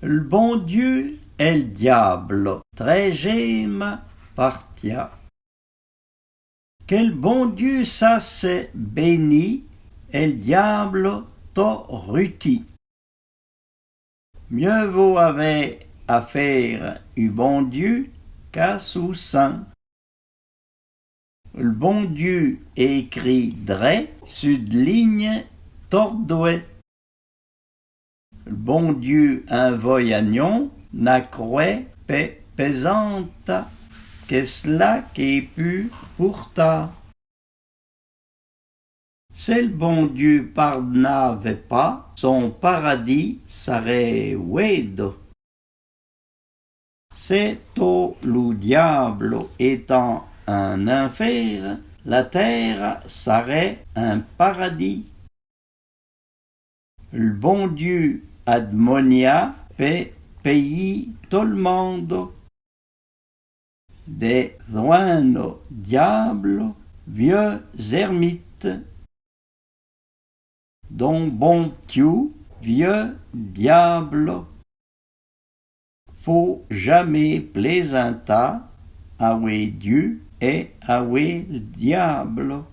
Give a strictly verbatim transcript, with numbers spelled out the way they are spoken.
L'bon Dyu è l'dyâblo, trèjéma partia. Ke l'bon Dyu sache béni è l'dyâblo to ruti. Myeu vô avé afére u bon Dyu k'a sou sin. L'bon Dyu ékri drè su d'linye tordwè. L'bon Dyu invôye a nyon na krwè pè pèzanta ke chla ke pu pourtâ. Se l'bon Dyu pardnâve pâ, son paradi sarè wédo. Se to lo dyâblo étan in infére, la tèra sarè in paradi. L'bon Dyu admonya pè pèyi to l'mondo. De dwin-no dyâblo vyeu zèrmite. D'on bon tyou vyeu dyâblo. Fô jamé plézintâ awé Dyu è awé l'dyâblo.